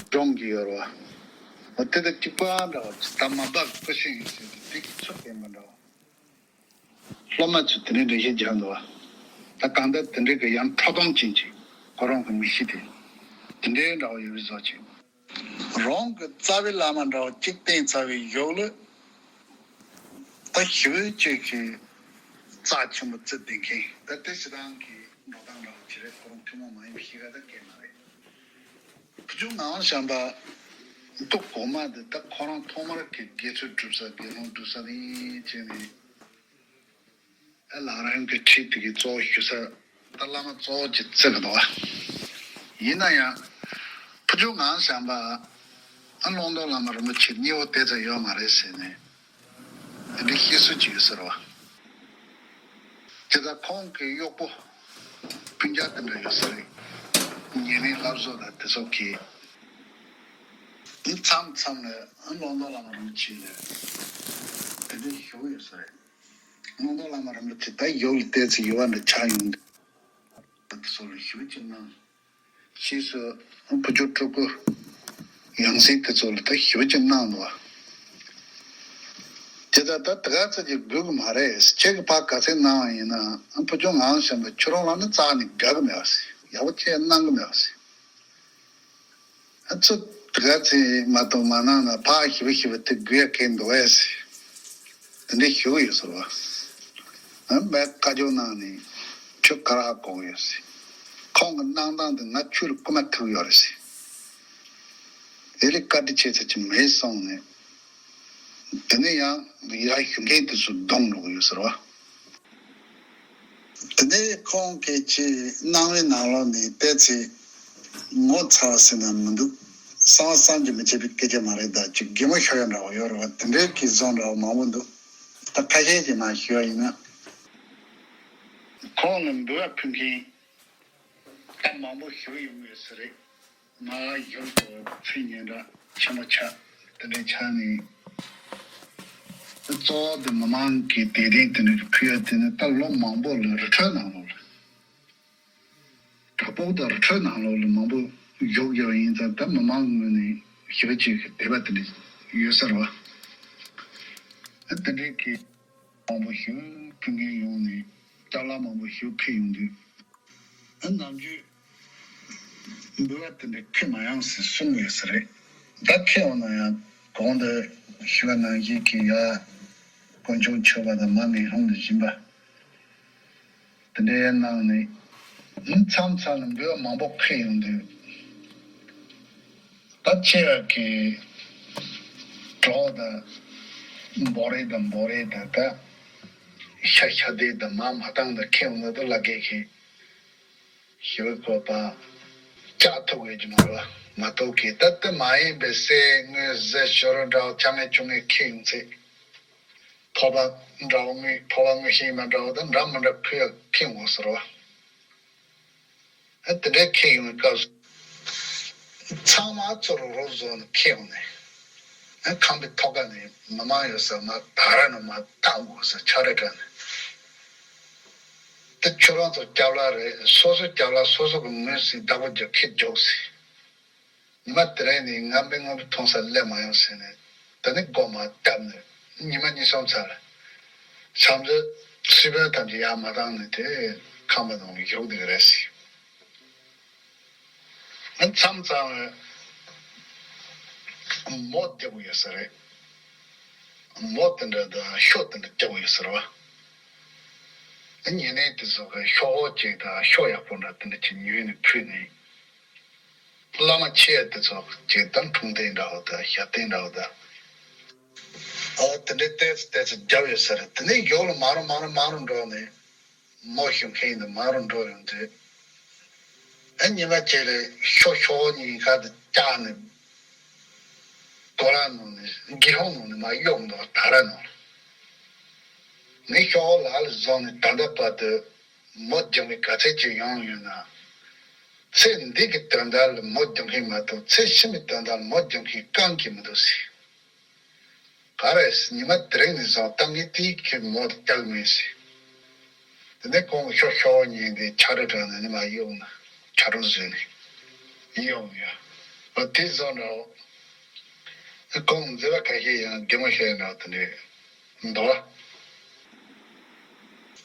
སྒྲུང་གི་ཡོད་རེད་བ། འོ་དེ་དང་གཅིག་པ་འདྲ་བ་ཅི་ད་མར་པ་གི་སྐུ་ཤིང་ཡིན་ཟེར་དེ་དེ་གི་ཚུལ་ལྡན་པ་འདྲ་བ། སློབ་མ་ཚོས་དེ་འདྲའི་འགྲེལ་བཤད་རྒྱག་འདུག་བ། ད་གང་ལྟར་དེ་འདྲའི་གི་ཡང་ཁྲོ་གདོང་ཅན་གྱི་ཁོ་རང་གི་མི་གཤིས་དེ་དེ་འདྲའི་འདྲ་བ་ཡོད་པའི་བཟོ་ཅིག་རང་གི་རྩ་བའི་བླ་མ་འདྲ་བ་གཅིག་བསྟེན་ཚར་བའི་གཞུག་ལ་ད་ཞི་བའི་ཆོས་ཀྱི་རྩ་ཆེན་པོ་བརྩི་བསྡད་མཁན་ད་དེ་སྤྱི་བཏང་གི་འགྲོ་སྟངས་འདྲ་བ་ཅི་རེད། ཁོ་རང་ཐུན་མོང་མ་ཡིན་པའི་གཤིས་ཀ་ད་སྐད་མ་རེད། བུ་ཆུང་ངག་དབང་བྱམས་པ་མདོ་གོང་མ་དེ་ད་ཁོ་རང་ཐོག་མར་གི་དགེ་ཚུལ་སྒྲུབ་ས་དགེ་སློང་སྒྲུབ་ས་ནས་བྱས་ནས། ཨ་ལག་རང་གི་ཁྲིད་དེ་གི་གཙོ་བོ་ཞུ་ས་ད་བླ་མ་གཙོ་བོ་ཅིག་བརྩི་གི་འདུག་བ། ཡིན་ན་ཡང་ཕུ་ཆུ་ངག་བྱམས་པ་ཨ་ཀློང་རྡོལ་བླ་མ་རིན་པོ་ཆེ་གཉིས་པོ་དེ་ཙམ་ཡོད་མ་རེད་ཟེར་ནས་དེ་འདྲའི་བཤད་སྲོལ་ཅིག་ཡོད་ཟེར་བ། དེ་ལྟར་ཁོང་གི་གཡོག་པོ་སྤུན་ཀྱག་དེ་འདྲ་ཡོད་ས་རེད། ཉེ་གནས་བསླབ་གསོ་དང་དེ་སོགས་ཀྱི་མཚམས་མཚམས་ལ་ཨ་ཀློང་རྡོལ་བླ་མ་རིན་པོ་ཆེ་ལ་དེ་འདྲའི་ཞུ་གི་ཡོད་ས་རེད། ཀློང་རྡོལ་བླ་མ་རིན་པོ་ཆེ་ད་ཡོག་ལ་བལྟས་ཚེ་ཡོད་པ་འདྲ་ཆགས་ཡོང་དུས་སོགས་ལ་ཞུ་ཅིག་གནང་། ཕྱིས་སུ་བུ་ཆུ་སྤྲུལ་སྐུ་ཡང་སྲིད་དེ་ཚོ་ལ་ད་ཞུ་ཅིག་གནང་འདུག་བ། དེ་ད་ད་དེ་ག་ཚོད་ཀྱི་དགོས་ཀྱི་མ་རེད། ཁྱེད་ཀྱི་ཕ་ག་ཚད་གནང་བ་ཡིན་ན་བུ་ཆུ་ངག་བྱམས་པ་ཁྱོད་རང་ལ་ནི་རྩ་ནས་དགའ་གི་མེད་པ་ཟེར། ཡག་པོ་ཅིག་གནང་གི་མེད་པ་ཟེར། ཨ་ཙི། དེ་ག་ཚོད་མ་གཏོགས་མ་གནང་ན་ཕར་ཞི་བ་ཞི་བ་དེ་དགོས་ཡ་གལ་འདུག་ཨེ་ཟེར། དེ་འདྲའི་ཞུ་གི་ཡོད་ཟེར་བ། ཨ་མས་བཀའ་བཀྱོན་གནང་ནས་ཆུ་ཁ་རག་གོག་ཡོད་ཟེར། ཁོང་གི་གནང་སྟངས་དེ་ང་ཆུ་ལ་རྐུ་མ་ཐུག་ཡོད་རེད་ཟེར། དེ་ལས་བཀའ་དྲིན་ཆེ་ཚད་ཅིག་མེད་སོང་ནས། དེ་ནས་ཡང་ཡར་ཞུ་མཁན་དེ་ཚོ་གདོང་འགྲོ་གི་ཡོད་ཟེར་བ། དེ་ནས་ཁོང་གིས་ཅིག་གནང་བའི་ནང་ལོགས་ནས་བལྟས་ཚེ་ངོ་ཚ་བ་ཟེར་ན་མི་འདུག་གསང་བ་བསམ་གྱིས་མི་ཁྱབ་པའི་སྐད་ཆ་མ་རེད། ད་ཅིག་གད་མོ་ཤོར་ཡ་འདྲ་བོ་ཡོད་རེད་བ། དེ་འདྲའི་གི་བཟོ་འདྲ་བོ་མང་པོ་འདུག་ད་ཁ་ཤས་ཀྱིས་མ་ཞུ་བ་ཡིན་ན། ཁོང་ལ་འབུལ་བ་ཕུལ་མཁན་ད་མང་པོ་ཞུ་ཡོང་ངེས་སུ་རེད། མ་ཡུལ་དུ་ཚེ་ཉེ་འདྲ་ཆེན་པོ་ཆགས་དེ་འདྲའི་ཆགས་ནས། གཙོ་བོ་དེ་མི་མང་གི་དད་ལྡན་དེ་འདྲའི་ཕུལ་ཡ་དེ་ནི་ད་ལོ་མང་པོ་ལ་རི་ཁྲོད་ནང་ལོགས་ལ། བྲག་ཕུག་དང་རི་ཁྲོད་ནང་ལོགས་ལ་མང་པོ་བཞུགས་ཡོད་ཡིན་ཙང་ད་མི་མང་ངོས་ནས་ཞི་བ་ཅིག་གི་དད་པ་དེ་འདྲ་ཡོད་ས་རེད་བ། དེ་འདྲའི་གི་མང་པོ་ཞིག་ ཕུལ་མཁན་ཡོང་ནས་སྐྱབས་ལྷ་མང་པོ་ཞིག་ཁྱེར་ཡོང་དུས། ཨ་ནམ་རྒྱུན་འབུལ་བ་དེ་འདྲ་ཁྱེར་མ་ཡོང་ཟེར་གསུང་ཡོད་ས་རེད། ད་ཁྱེར་ཡོང་ན་ཡང་གོང་དུ་ཞུ་བ་ནང་བཞིན་གྱི་ཡ་དཀོན་མཆོག་མཆོད་པ་དང་མ་མེ་ལྷུང་དུ་བྱིན་པ་དེ་འདྲའི་ནང་ནས་མཚམས་མཚམས་ལ་འབུལ་བ་མང་པོ་ཁྱེར་ཡོང་དུས། ད་ཆེ་བ་གི་གྲོགས་དང་འབོ་རེ་དང་འབོ་རེ་དང་ད་ཤ་ཤ་དེ་དང་མ་མ་བཏང་དང་ཁྱེར་ཡོང་ན་ད་ལ་གེ་གི་ཞི་བའི་བཀོད་པ་ལྕགས་ཐུག་ཡོད་ཀྱི་མ་རེད་བ། མ་ཐུག་གི་ད་དེ་མ་ཡིན་པའི་གསེར་དངུལ་གཟི་བྱུ་རུ་འདྲ་བ་ཆ་ངེ་ཆུ་ངེ་ཁྱེར་ཡོང་ཚེ། ཕོར་པ་འདྲ་བོ་དངུལ་ཕོར་པ་དངུལ་ཤིང་མ་འདྲ་བོ་དང་འདྲ་མི་འདྲ་ཕུལ་ཡག་ཁྱེར་ཡོང་དགོས་ཟེར་བ། ཨ་དེ་འདྲའི་ཁྱེར་ཡོང་བའི་སྐབས་སུ། ཚང་མ་ཚུར་རོབ་རོབ་བཟོ་ནས་ཁྱེར་ཡོང་ནས། ཨ་ཁང་པའི་ཐོག་ཁ་ནས་མི་མང་ཡོད་ས་མ་དག་ར་ནས་མ་བཏང་དགོས་ཟེར་ཆ་རེ་དྲངས་ནས། དེ་ཁྱོད་རང་ཚོ་སྐྱབས་ལྷ་རེད། སོ་སོ་སྐྱབས་ལྷ་སོ་སོ་གི་ངོས་ཟིན་བདག་པོ་རྒྱག་ཁྱེར་རྒྱུགས་ཟེར། ཉི་མ་དེ་རིང་ནས་ང་མི་ངོ་མཐོང་ས་སླེབས་མ་ཡོང་ཟེར་ནས། དེ་ནས་སྒོ་མ་བརྒྱབ་ནས་ཉི་མ་གཉིས་གསུམ་ཚར། བྱམས་བརྩེ་སི་པན་ཐམས་ཅད་ཡར་མ་བཏང་ནས་དེ་ཁང་པ་ནང་བཞུགས་བསྡད་ཀྱི་རེད་ཟེར། མཚམས་མཚམས་མོ་རྒྱག་གི་ཡོད་ས་རེད། མོ་དེ་འདྲ་དང་ཤོ་དེ་འདྲ་རྒྱག་གི་ཡོད་ས་རེད་བ། ཉེ་གནས་དེ་ཚོ་གི་ཤོག་བུ་གཅིག་དང་ཤོ་ཡག་པོ་འདྲ་དེ་འདྲ་ཅིག་ཉོས་ནས་ཕུལ་ནས། བླ་མ་ཆེ་དེ་ཚོ་གཅིག་དང་འཁྲུངས་རྟེན་འདྲ་བོ་དང་ཞབས་བརྟན་འདྲ་བོ་དང་། ཨ་དེ་འདྲའི་ཏོག་ཙམ་ཏོག་ཙམ་བརྒྱབ་ཡོད་ས་རེད། དེ་ནས་ཡོག་ལ་མ་རུ་མ་རུ་མ་རུ་འགྲོ་ནས། མོ་ཞུ་མཁན་ཡིན་ན་མ་རུ་འགྲོ་ཡོང་དུས། ཨ་ཉི་མ་གཅིག་ལ་ཤོ་ཤོ་གཉིས་ཁ་དུ་བཅག་ནས། གོ་ལ་ནང་ནས་སྒེའུ་ཁུང་ནང་ནས་མར་གཡུགས་འདུག་ད་ར་ནང་། ངས་ཤོག་ལག་ལ་བཟུང་ནས་ད་ལྟ་བར་དུ་མོ་རྒྱག་མཁན་ག་ཚད་ཅིག་ཡོང་ཡོད་ན། ཚེ་འདི་གི་དོན་དག་ལ་མོ་རྒྱག་མཁན་མ་གཏོགས་ཚེ་ཕྱི་མའི་དོན་དག་ལ་མོ་རྒྱག་མཁན་རྐང་གཅིག་མི་འདུག་ཟེར། ག་རེ་ཟེར། ཉི་མ་དེ་རིང་ནས་བཟུང་ད་ངས་དེའི་ཁྱེད་མོ་རྒྱག་མིན་ཟེར། དེ་ནས་ཁོང་ཤོག་ཤོག་གཉིས་དེ་ཆ་རེ་དྲངས་ནས་ནི་མར་གཡུགས་ན་ཆ་རོགས་བཟོས་ནས་གཡུགས་ཡོད། འོ་དེ་བཟོ་འདྲ་བོ། ཁོང་མཛད་པ་ཁ་ཤས་ཡང་གད་མོ་ཤོར་ཡ་འདྲ་བོ་དེ་འདྲའི་འདུག་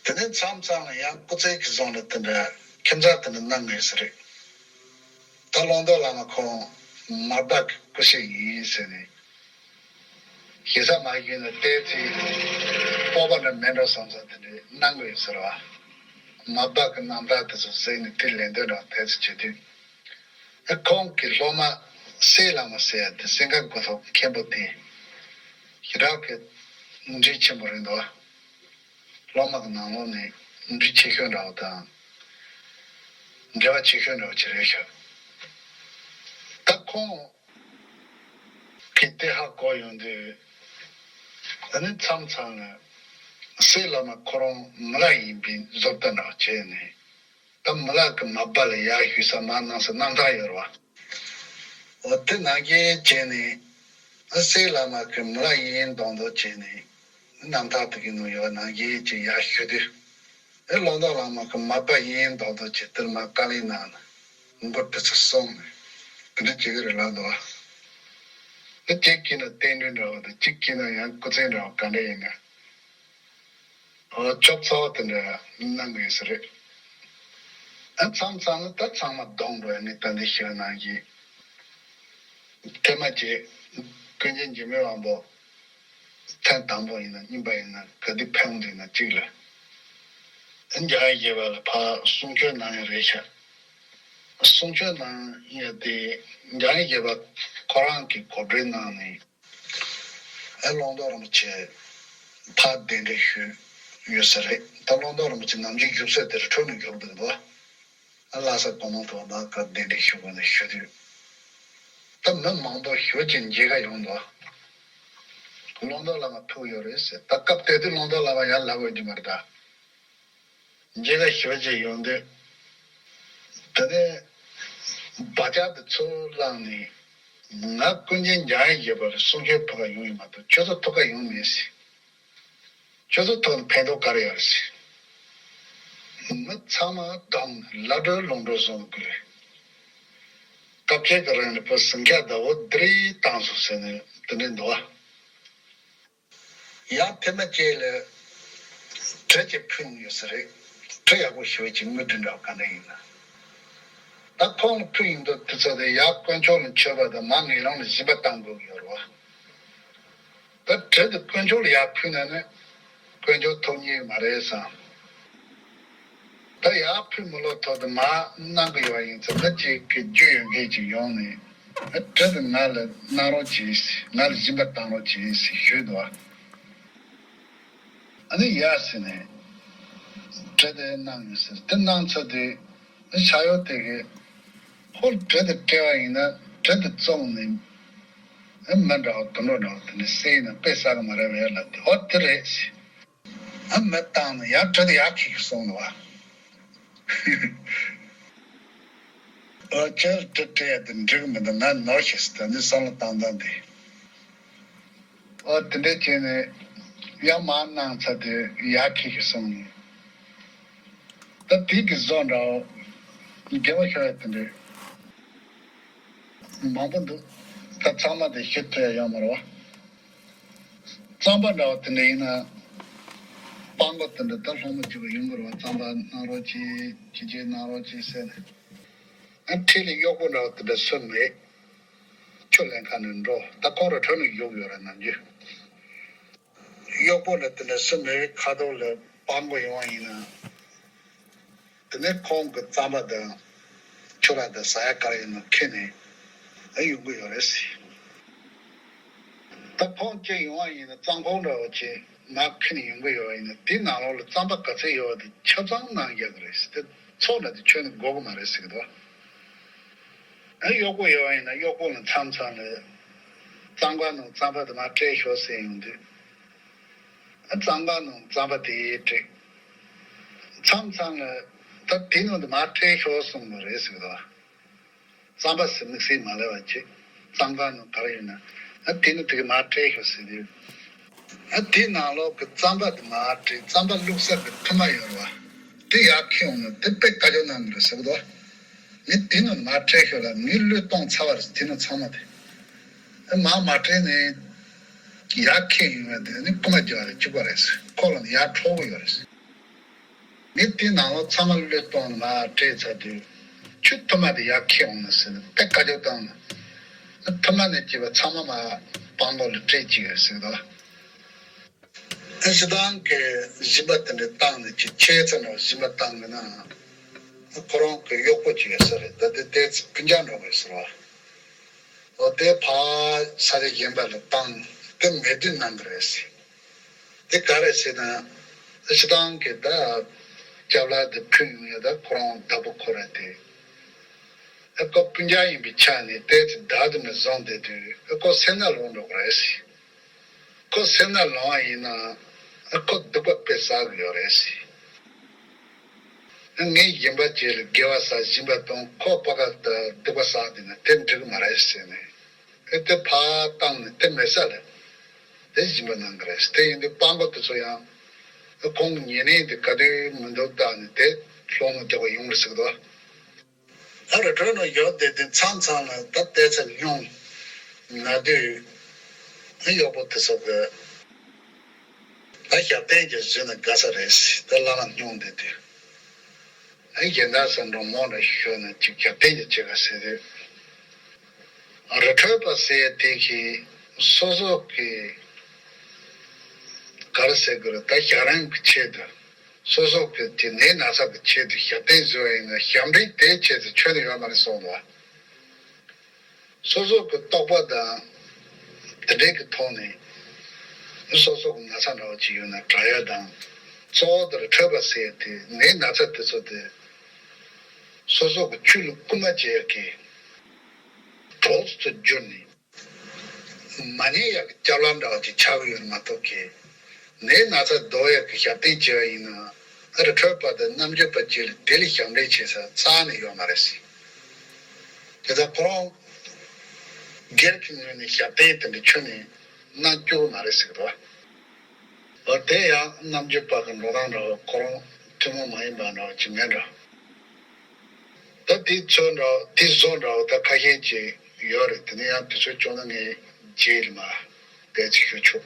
བ། དེ་ནས་མཚམས་མཚམས་ལ་ཡང་སྐུ་ཚེ་གི་བཟང་ལ་དེ་འདྲ་ཁྱིམ་ཚང་དེ་འདྲ་གནང་ངེས་ཟེར་རེད། ད་ཀློང་རྡོལ་བླ་མ་ཁོང་མར་པ་གི་སྐུ་ཞབས་ཡིན་ཟེར་ནས། ཞེ་ས་མ་ཞུས་ན་ཏོག་ཙམ་སྤོབས་པ་འདྲ་མེད་འགྲོ་བསམ་ས་དེ་འདྲ་གནང་དགོས་ཟེར་བ། མར་པ་གི་རྣམ་ཐར་དེ་ཚོ་གཟིགས་ནས་དེ་ལན་འདེབས་འདྲ་ཏོག་ཙམ་བྱེད་དུས། ཨ་ཁོང་གི་སློབ་མ་གསེར་བླ་མ་ཟེར་ཡ་དེ་སེང་ག་མགོ་ཐོག་མཁན་པོ་དེ་ཞེ་དྲག་གི་འདྲིས་ཆེན་པོ་རེད་འདུག་སློབ་མ་གི་ནང་ལོགས་ནས་འདྲིས་ཆེ་ཤོས་འདྲ་བོ་དང་། འབྲེལ་བ་ཆེ་ཤོས་འདྲ་བོ་ཅིག་རེད་ཤག་ད་ཁོང་གིས་དེ་ཧ་གོ་ཡོང་དུས། ཨ་ནི་མཚམས་མཚམས་ལ་གསེར་བླ་མ་ཁོ་རང་མི་ལ་ཡིན་པའི་བཟོ་ལྟ་འདྲ་བོ་བྱས་ནས། ད་མི་ལ་གི་མ་པ་ལ་ཡར་ཞུ་ས་མར་གནང་ས་རྣམ་ཐར་ཡོད་རེད་བ། འོ་དེ་ནང་བཞིན་བྱས་ནས། ཨ་གསེར་བླ་མ་གི་མི་ལ་ཡིན་མདོག་མདོག་བྱས་ནས། རྣམ་ཐར་དེ་གི་ནང་ཡོད་པ་ནང་བཞིན་བྱས་ཡར་ཞུ་དུས། ཨེ་ཀློང་རྡོལ་བླ་མ་གི་མ་པ་ཡིན་མདོག་མདོག་བྱས་དེར་མར་བཀའ་ལན་གནང་ནས་མགོ་དེ་ཚོ་སོང་ནས་དེ་འདྲ་བྱེད་ཀྱི་རེད་ལབ་འདུག་བ། ཨེ་གཅིག་གིས་ན་རྟེན་འབྲེལ་འདྲ་བོ་དང་གཅིག་གིས་ན་ཡང་སྐུ་ཚེ་འདྲ་བོ་ག་འདྲ་ཡིན་ན། ཨོ་ཆོབ་ཚ་བོ་དེ་འདྲ་གནང་དགོས་ས་རེད། ཨ་མཚམས་མཚམས་ལ་ད་ཚང་མ་གདོང་འགྲོ་ཡ་ངས་ད་འདི་ཞུ་ནང་བཞིན། ཐེངས་མ་གཅིག་ཀུན་མཁྱེན་འཇིགས་མེད་དབང་པོ། ཐེངས་དང་པོ་ཡིན་ན་གཉིས་པ་ཡིན་ན་ག་དུས་ཕེབས་འདུག་ན་གཅིག་ལ། འཇམ་དབྱངས་བཞད་པ་ལ་ཕར་གསུང་ཆོས་གནང་ཡ་རེད་ཤག་གསུང་ཆོས་གནང་ཡ་དེ་འཇམ་དབྱངས་བཞད་པ་ཁོ་རང་གིས་གོ་སྒྲིག་གནང་ནས། ཨ་ཀློང་རྡོལ་རིན་པོ་ཆེ་ཕར་གདན་འདྲེན་ཞུས་ཡོད་ས་རེད། ད་ཀློང་རྡོལ་རིན་པོ་ཆེ་ནམ་རྒྱུན་བཞུགས་ས་དེར་འཕྲོས་ནས་བཞུགས་འདུག་འདུག་ཨ་ལྷ་ས་སྒོ་མང་དུ་མར་ཁ་གདན་འདྲེན་ཞུ་དགོས་ནས་ཞུ་དུས། ད་མི་མང་པོ་ཞེ་ཅིག་མཇལ་ཁ་ཡོང་འདུག་ཀློང་རྡོལ་བླ་མ་ཐུག་ཡོད་རེད་ཟེར། ད་སྐབས་དེ་དུས་ཀློང་རྡོལ་བླ་མ་ཡར་ལབ་འོས་ཀྱི་མ་རེད་ད། མཇལ་ཁ་ཞེ་ཅིག་ཡོང་དུས། དེ་ནས་བག་ཆགས་དེ་ཚུར་བླངས་ནས། ང་ཀུན་མཁྱེན་འཇམ་དབྱངས་བཞད་པ་ལ་གསུང་ཆོས་ཕུལ་ག་ཡོང་ཡོད་མ་གཏོགས་ཁྱོད་ཚོ་ཐུག་ག་ཡོང་མེད་ཟེར། ཁྱོད་ཚོ་ཐུག་ནས་ཕན་ཐོགས་ག་རེ་ཡོད་རེད་ཟེར། མི་ཚང་མ་གདོང་ལ་སྒྲོལ་ལུང་སྒྲོལ་བཟོ་དགོས་རེད། སྐབས་ཅིག་གི་རིང་ལ་བུ་ཟིང་ཆ་ཟླ་བོ་འདི་རིགས་བཏང་སོང་ཟེར་ནས་དེ་འདྲ་འདུག་བ། ཡང་ཐེངས་མ་གཅིག་ལ། གྲི་ཅིག་ཕུལ་ཡོང་ཡོད་ས་རེད། གྲི་ཡག་པོ་ཞེ་པོ་ཅིག་དངུལ་འབྲི་འདྲ་བ་ག་འདྲ་ཡིན་ན། ད་ཁོང་ལ་ཕུལ་ཡོང་དུས་དུས་ཚོད་དེ་ཡར་དཀོན་མཆོག་ལ་མཆོད་པ་དང་མར་ངན་སློང་ལ་སྦྱིན་པ་བཏང་དགོས་ཀྱི་ཡོད་རེད་བ། ད་གྲི་དེ་དཀོན་མཆོག་ལ་ཡར་ཕུལ་ན་ནི་དཀོན་མཆོག་ཐོབ་ཉེན་མ་རེད་བསམ། ད་ཡར་ཕུལ་མི་ལོག་ཐོག་ཏུ་མར་གནང་གི་ཡོད་ཡིན་ཙང་ད་ཅིག་གི་རྒྱུས་ཡོད་མཁན་ཅིག་ཡོང་ནས། ཨ་གྲི་དེ་ང་ལ་གནང་རོགས་གྱིས། ང་ལ་སྦྱིན་པ་བཏང་རོགས་གྱིས་ཞེས་ཞུས་འདུག་ཨ་ནི་ཡ་ཟེར་ནས་གྲི་དེ་གནང་ཡོད་ཟེར། དེ་གནང་ཚར་དུས་ཨ་ཤ་ཡོ་དེ་གིས་ཧོར་གྲི་དེ་སྤྲད་པ་ཡིན་ན་གྲི་དེ་བཙོངས་ནས་ཨ་མི་འདྲ་བ་དུད་འགྲོ་འདྲ་བ་དེ་འདྲ་བསད་ཡིན་ན་དཔེ་བསགས་གི་མ་རེད་པས་ལབ་དུས། ཨོ་དེ་རེད་ཟེར། ཨ་མི་བཏང་ནས་ཡར་གྲི་དེ་ཡར་འཁྱེར་གི་སོང་ནོ་བ། ཨོ་ཁྱེད་གྲི་སྤྲད་ཡ་དེ་འགྲིག་གི་མི་འདུག་ང་ནོར་ཤི་ཟེར། ད་ནི་བསམ་བློ་བཏང་སྟངས་དེ། ཨོ་དེ་འདྲས་བྱས་ནས་ཡར་མར་གནང་ཚར་དུས་ཡར་འཁྱེར་གི་སོང་ནས། ད་དེ་གི་བཟོ་འདྲ་བོ་དགེ་བ་ཤོར་ཡ་དེ་འདྲས་མང་པོ་འདུག་ད་ཚང་མ་དེ་ཤེས་ཐུབ་ཡ་ཡོད་མ་རེད་བ། རྩམ་པ་འདྲ་བ་དེ་འདྲ་ཡིན་ན། སྤང་གོ་དེ་འདྲ་ད་སློང་མོ་བྱེད་པ་ཡོང་གི་རེད་བ། རྩམ་པ་གནང་རོགས་གྱིས། ཅི་ཅི་གནང་རོགས་གྱིས་ཟེར་ནས། ཨ་འཁྲིས་ལ་གཡོག་པོ་འདྲ་བ་དེ་འདྲ་སུ་མེད། ཆུ་ལེན་མཁན་ནས་འགྲོ། ད་ཁོང་ར་ཁྲོད་ནས་བཞུགས་ཡོད་ར་ནམ་རྒྱུན། གཡོག་པོ་ལ་དེ་འདྲ་སུ་མེད། ཁ་ཐོག་ལ་སྤང་གོ་ཡོང་བ་ཡིན་ན། དེ་ནས་ཁོང་གི་རྩམ་པ་དང་ཆུ་ར་དང་ཟ་ཡ་ག་རེ་ཡིན་ན་ཁྱེར་ནས་ཨ་ཡོང་གི་ཡོད་རེད་ཟེར། ད་ཁོང་གཅིག་ཡོང་བ་ཡིན་ན་རྩམ་ཁོང་འདྲ་བོ་ཅིག་མར་ཁྱེར་ནས་ཡོང་གི་ཡོད་པ་ཡིན་ན། དེའི་ནང་ལོགས་ལ་རྩམ་པ་ག་ཚོད་ཡོད་པ་དེ་ཆ་ཚང་གནང་རྒྱག་གི་རེད་ཟེར། དེ་ཚོགས་འདྲ་དེ་ཁྱོན་ནས་དགོས་ཀྱི་མ་རེད་ཟེར་གི་འདུག་ཨ་གཡོག་པོ་ཡོད་པ་ཡིན་ན་གཡོག་པོ་ལ་མཚམས་མཚམས་ལ་རྩམ་ཁང་ནང་རྩམ་པ་དེ་མར་སྤྲད་ཤོག་ཟེར་ཡོང་དུས། ཨ་རྩམ་ཁང་ནང་རྩམ་པ་དེ་སྤྲད། མཚམས་མཚམས་ལ་ད་དེ་ནང་དུ་མར་སྤྲད་ཤོག་གསུངས་པ་རེད་ཟེར་གི་འདུག་རྩམ་པ་ཟེར་དམིགས་བསལ་མ་ལབ་པ་བྱས། རྩམ་ཁང་ནང་ག་རེ་ཡོད་ན། ཨ་དེ་ནི་དེ་གི་མར་སྤྲད་ཤོག་ཟེར་དུས། ཨ་དེ་ནང་ལོགས་ཀྱི་རྩམ་པ་དེ་མར་སྤྲད། རྩམ་པ་བླུགས་ས་གི་ཐུར་མ་ཡོད་རེད་བ། དེ་ཡར་འཁྱེར་ཡོང་ན་དེ་དཔེ་དཀའ་ལས་གནང་གི་རེད་ཟེར་གི་འདུག་ངས་དེ་ནང་མར་སྤྲད་ཤོག་ལབ། ངས་བློས་གཏོང་ཚར་བ་རེད། དེ་ནང་ཚང་མ་དེ། ཨ་མར་མ་སྤྲད་ནས་ཡར་འཁྱེར་ཡོང་ཡ་དེ་ནི་རྐུ་མ་རྒྱག་རེད། གཅིག་པ་རེད་ཟེར། ཁོ་ལ་ནི་ཡར་འཕྲོག་གི་ཡོད་རེད་ཟེར། ངས་དེ་ནང་ལོགས་ཚང་མ་བློས་གཏོང་ནས་མར་སྤྲད་ཚར་དུས། ཆུ་ཐུར་མ་དེ་ཡར་འཁྱེར་འོང་ན་ཟེར་ནས་དཔེ་དཀའ་སྤྱད་བཏང་ནས། ཐུར་མ་ནས་སྐྱེས་པ་ཚང་མ་མར་སྤང་གོ་ལ་སྤྲད་ཅིག་ཡོད་ཟེར་གི་འདུག་ཨ་སྤྱིར་བཏང་གི་སྦྱིན་པ་དེ་འདྲ་བཏང་ནས་ཅིག་ཁྱད་མཚར་འདྲ་བོ་སྦྱིན་པ་བཏང་གི་ན། ཁོ་རང་གི་གཡོག་པོ་ཅིག་ཡོད་ས་རེད། ད་དེ་ཏོག་ཙམ་སྤུན་ཀྱག་འདྲ་བོ་ཡོད་ས་རེད་བ། འོ་དེ་ཕར་ས་ཆ་གཞན་པ་ལ་བཏང་། དེ་མོས་མཐུན་གནང་གི་རེད་ཟེར། དེ་ག་རེ་ཟེར་ན། སྤྱིར་བཏང་གི་ད་སྐྱབས་ལ་དེ་ཕུལ་ཡོང་ཡ། ད་ཁོ་རང་བདག་པོ་ཁོ་ར་དེ། ཨ་ཁོ་སྤུན་ཀྱག་ཡིན་པའི་ཆ་ནས་ཏོག་ཙམ་བདག་ཏུ་མི་བཟུང་བསྡད་དུས། ཨ་ཁོ་སེམས་ནད་ལངས་འགྲོ་གི་རེད་ཟེར། ཁོ་སེམས་ནད་ལངས་པ་ཡིན་ན། ཨ་ཁོ་སྡིག་པ་དཔེ་བསགས་ཀྱི་ཡོད་རེད་ཟེར། ངས་གཞན་པ་ཅིག་ལ་དགེ་བ་བསགས། སྦྱིན་པ་གཏོང་། ཁོ་ཕ་ག་ད་སྡིག་པ་བསགས་བསྡད་ན་དེ་འགྲིག་གི་མ་རེད་ཟེར་ནས། ཨེ་དེ་ཕར་བཏང་ནས་དེ་མེད་ས་ལ་དེ་སྦྱིན་པ་གནང་གི་རེད། དེ་ཡིན་དུས་སྤང་གོ་དེ་ཚོ་ཡང་ཨེ་ཁོང་ཉེ་གནས་དེ་ག་དུས་མི་འདུག་བལྟས་ནས་དེ་སློང་མོ་རྒྱག་པ་ཡོང་རེད་ཟེར་གི་འདུག་ཨ་རི་ཁྲོད་ནང་ཡོད་བསྡད་དུས་མཚམས་མཚམས་ལ་ད་ལྟས་ཚེ་སྙུང་ན་དུས། ཨ་གཡོག་པོ་དེ་ཚོ་གི་ད་ཞབས་བརྟན་ཅིག་བཟོས་ན་དགའ་ས་རེད་ཟེར། ད་བླ་མ་སྙུང་བསྡད་དུས། ཨ་གཞན་དག་ས་འགྲོ་མོ་འདྲ་ཞོན་ན་ཅིག་ཞབས་བརྟན་ཅིག་བྱེད་ག་ཟེར་དུས། རི་ཁྲོད་པ་ཟེར་དེ་གིས་སོ་སོ་གི་ག་རེ་ཟེར་དགོས་རེད། ད་ཞག་རིང་གི་ཆེད་དུ། སོ་སོ་གི་དེ་ནད་ན་ཚ་གི་ཆེད་དུ་ཞབས་བརྟན་བཟོས་པ་ཡིན་ན། ཞབས་འདྲེན་དེའི་ཆེད་དུ་ཆོས་དེ་ཡོད་མ་རེད་གསུངས་འདུག་བ། སོ་སོ་གི་རྟོགས་པ་དང་དེ་འདྲའི་གི་ཐོག་ནས་སོ་སོ་གི་ན་ཚ་འདྲ་བོ་ཅིག་ཡོད་ན་དྲག་ཡ་དང་། གཙོ་བོ་དེར་ཁྲོས་པ་ཟེར་ཡ་དེ་ནད་ན་ཚ་དེ་ཚོ་དེ་སོ་སོ་གི་ཆུ་ལ་རྐུ་མ་བྱེད་ཡ་གི་གྲོགས་སུ་གྱུར་ནས། མ་ཉེས་ཡག་གི་སྐྱབས་ལམ་འདྲ་བ་ཅིག་ཆགས་ཀྱི་ཡོད་མ་གཏོགས་ཀྱི། ནད་ན་ཚ་ཟློག་ཡག་གི་ཞབས་བརྟན་བྱས་པ་ཡིན་ན། ཨ་རི་ཁྲོད་པ་དང་རྣམ་འགྱུར་པ་བཅས་ལ་དེ་ལས་ཞབས་འདྲེན་བྱེད་ས་རྩ་ནས་ཡོད་མ་རེད་ཟེར། དེ་ལྟར་ཁོ་རང་སྒེར་གྱི་ངོས་ནས་ཞབས་བརྟན་དེ་འདྲ་ཁྱོན་ནས་གནང་བཅུག་མ་རེད་ཟེར་གི་འདུག་བ། དེ་ཡང་རྣམ་འགྱུར་པ་གི་འགྲོ་སྟངས་འདྲ་བ། ཁོ་རང་ཐུན་མོང་མ་ཡིན་པ་འདྲ་བ་ཅིག་མེད་འགྲོ། ད་དེའི་ཚོད་འདྲ་དེ་བཟོ་འདྲ་བ་ད་ཁ་ཤས་ཅིག་ཡོད་རེད། དེ་ནས་ཡང་དུས་ཚོད་བྱུང་ན་ངས་རྗེས་ལ་མར་དེ་ཅིག་ཞུ་ཆོག